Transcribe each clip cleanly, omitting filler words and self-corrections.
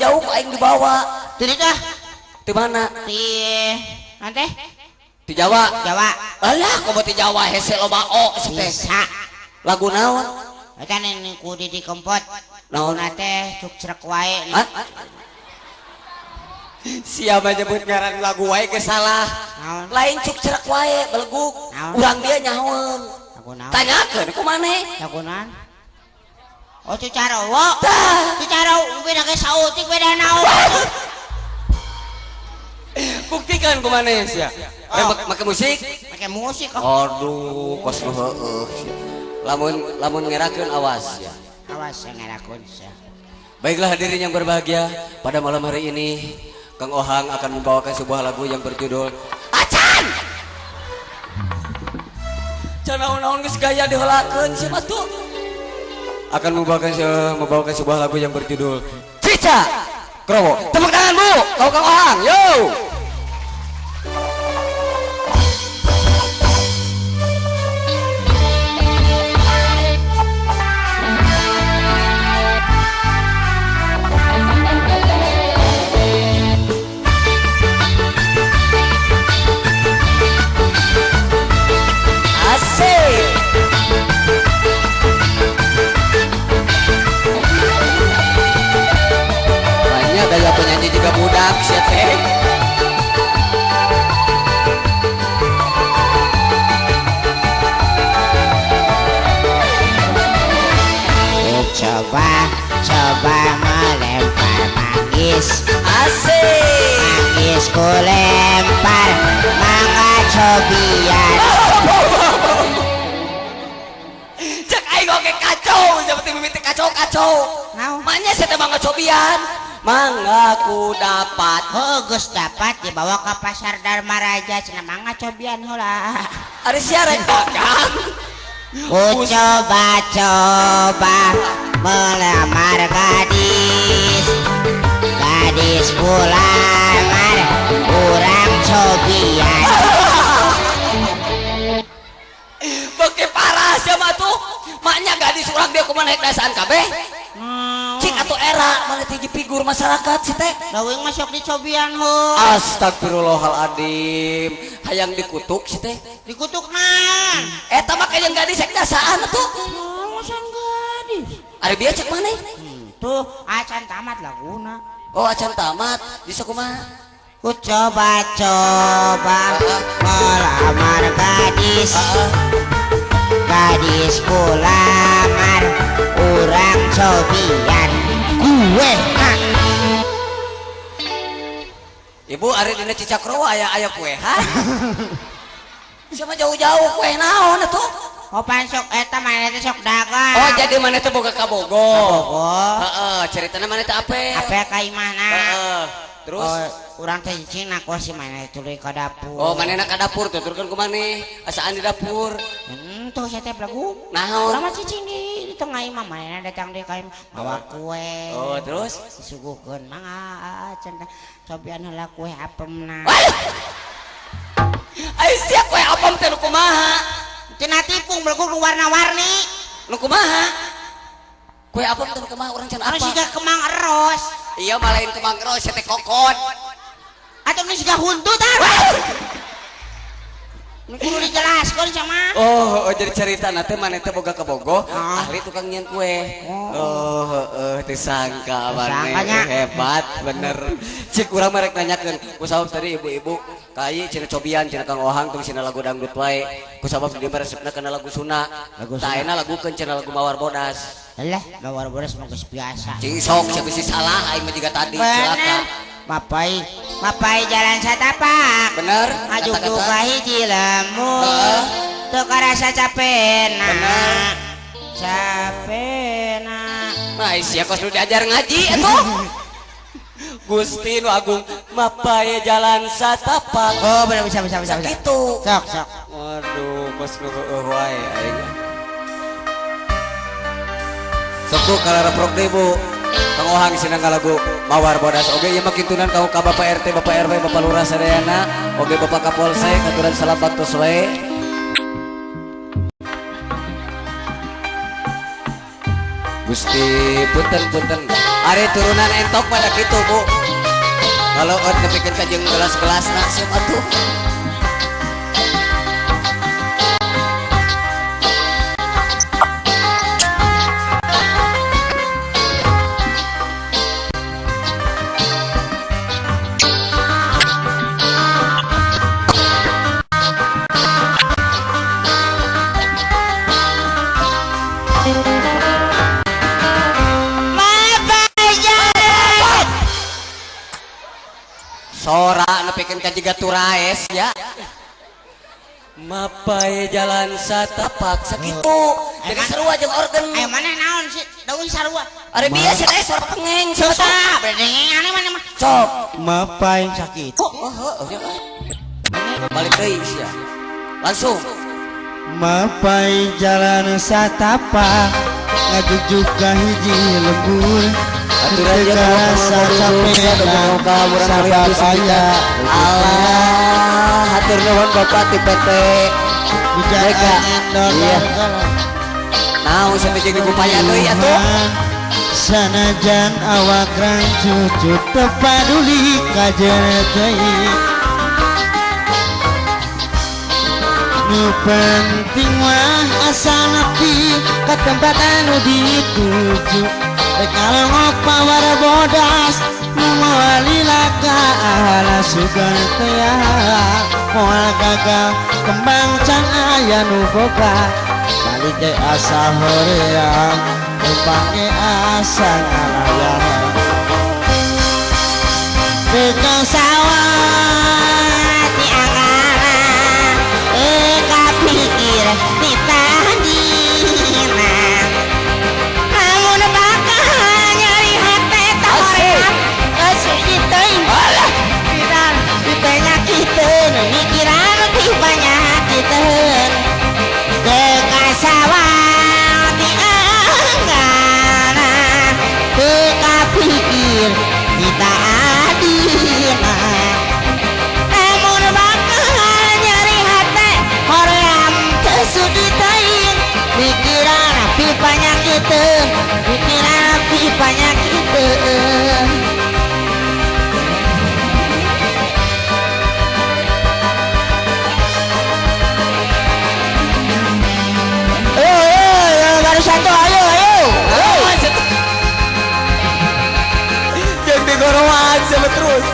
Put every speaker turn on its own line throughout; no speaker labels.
Jauh-jauh ku aing dibawa.
Teu tah.
Di mana?
Di nanti?
Di Jawa.
Jawa.
Alah, komo di Jawa hese loba o si teh.
Bisa.
Lagu naon?
Eta ning ku Didi Kempot.
Naon?
Laguna teh cuk crek wae.
Hah? Siapa nyebut ngaran lagu wae ge salah.
Naon?
Lain cuk crek wae beleguk.
Naon?
Urang dia nyahoeun.
Lagu naon?
Tanyakeun ku maneh.
Lagu naon? Oh, Cucarowo.
Tah.
Cucarowo beda ge sautik beda naon.
Buktikan ku maneh sia.
Oh.
Make musik?
Make musik. Oh.
Aduh, kos nu heueuh sia. Lamun lamun ngerakeun awas ya.
Awas ya ngerakeun sia.
Baiklah hadirin yang berbahagia, pada malam hari ini Kang Ohang akan membawakan sebuah lagu yang berjudul Acan. Can naon-naon geus gaya diheulakeun sia mah tuh. Akan membawakan sebuah lagu yang berjudul Cica Krowo. Tepuk tangan Bu, kau Kang Ohang. Yo. Asik. Banyak gaya penyanyi juga budak sih teh.
Coba coba melempar manggis.
Asik.
Manggis ku lempar, mangga cobian.
Cek aing oge kacau, seperti mimiti kacau-kacau.
Naon?
Manya saya teh mangga cobian. Mangga ku dapat.
Heuh, geus dapat dibawa ke pasar Dharma Raja cenah mangga cobian heula.
Ari sia rek dagang.
Ku coba-coba melamar gadis. Gadis ku lamar, urang cobian.
Beuki parah sia mah tuh. Maknya gadis urang dia kumaha naik dasaan kabeh. Cik atau era mana tinggi figur masyarakat sih teh.
Leuweung mah sok dicobian heuh.
Astagfirullahaladzim. Hayang dikutuk sih teh.
Dikutuk naon?
Eta mah kayak gadis rek dasaan atuh.
Naon gadis?
Ari bieu cek maneh?
Tuh, acan tamat laguna.
Oh, acan tamat. Bisa kumaha?
Ku coba-coba melamar gadis. Gadis ku lamar, urang cobian. Gue nak.
Ibu ari dina Cicakrowo aya aya kue ha? Siapa jauh-jauh kue naon atuh?
Oh pan sok eta maneh teh sok dagang.
Oh jadi maneh teh boga kabogo.
Kabogo.
Heeh, ceritana maneh teh ape?
Ape ka imahna.
Heeh. Terus
oh, urang teh cicing na si maneh tuluy ka dapur.
Oh manehna ka dapur tuturkeun ku maneh, asaan di dapur.
Henteu sia teh belagu.
Naon?
Urang mah cicing di tengah imah manehna datang deui ka imah mawa kue.
Oh terus
disuguhkeun mangga cenah cobian heula kue apemna.
Ai sia kue apem teh nu kumaha?
Cenah tipung belagu nu warna-warni.
Nu kumaha? Kue apem teh nu kumaha urang can apa?
Anu siga kemang eros.
Iya mah lain kemang eros sia teh kokon.
Atuh nu siga huntu tah. Nu kudu dijelaskeun sama.
Oh, jadi cerita teh maneh teh boga kabogoh, ahli tukang nyieun kue. Oh, heeh, teu sangka maneh hebat bener. Cik urang mah rek nanyakeun, ku sabab tadi ibu-ibu kai cenah cobian cenah Kang Ohang tong cenah lagu dangdut wae. Ku sabab di mah resepna kana lagu Sunda. Tah ayeuna lagukeun cenah lagu Mawar Bodas.
Lah, Mawar Bodas mah geus biasa.
Cing sok sia bisi salah aing mah jiga tadi celaka.
Mapai, mapai jalan satapak.
Bener.
Ngajuk ka hiji lembur. Teu karasa capena.
Bener.
Capena.
Mah sia kos nu diajar ngaji atuh. Gusti nu agung mapai jalan satapak.
Oh, bener bisa.
Sakitu.
Sok, sok.
Waduh, kos nu heueuh wae aing. Sok bu kalareprok deui Bu. Kang Ohang sinang lagu Mawar Bodas oge ieu mah kintunan ka Bapak RT, Bapak RW, Bapak Lurah sadayana, oge Bapak Kapolsek aturan salam baktos wae. Gusti punten-punten. Ari turunan entok pada kitu Bu. Kalau ot nepikeun ka jeung gelas-gelasna siap atuh. Sora nepikeun ka jiga turaes ya. Mapai jalan satapak sakitu. Jadi seru aja organ.
Ayo mana naon sih? Daun sarua.
Ari biasa teh suara pengeng
susah. Berdengeng aneh mana mah.
Sok.
Mapai sakitu.
Heeh. Balik deui sia. Langsung.
Mapai jalan satapak ngajujuk ka hiji lembur.
Allah hatur nuhun Bapak ti PT Mega. Iya. Naon sampe jeung dipupaya deui atuh.
Sanajan awak rancucut teu paduli ka teuing. Nu penting mah asa nepi ka tempat anu dituju. Rek ngalongok pawar bodas nu moal lila ka ala sugan teh moal gagal kembang can aya nu boga balik ge asa hoream lempang ge asa ngalayang
Beukeung sawah ti anggara kapikir ti tadina namun bakal nyari hate hoream sujud teuing pikiran pipanyakiteun mikiran pipanyakiteun teu sawah ti anggara teu kapikir ti tadina namun bakal nyari hate hoream teu sudi teuing mikiran pipanyakiteun mikiran pipanyakiteun. Satu, ayo, ayo, ayo.
Jangan digorowaan sama terus.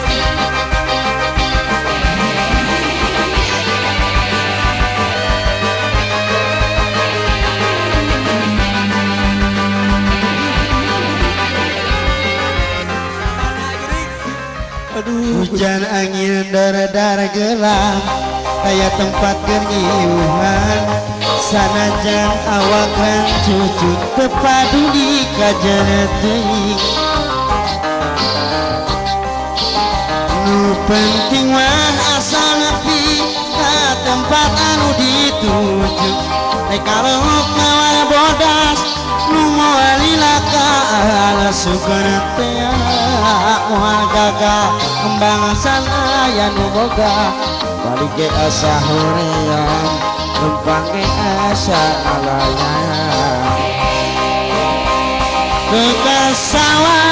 Aduh, hujan angin dar-dar gelap, kayak tempat kenyiuhan. Sanajan awak rancucut teu paduli ka teuing. Nu penting mah asa nepi ka tempat anu dituju. Rek kalongok mawar bodas nu moal lila ka ala sugan teh moal gagal kembang san aya nu boga balik ge asa hoream lempang ge asa ngalayang. Teu sawah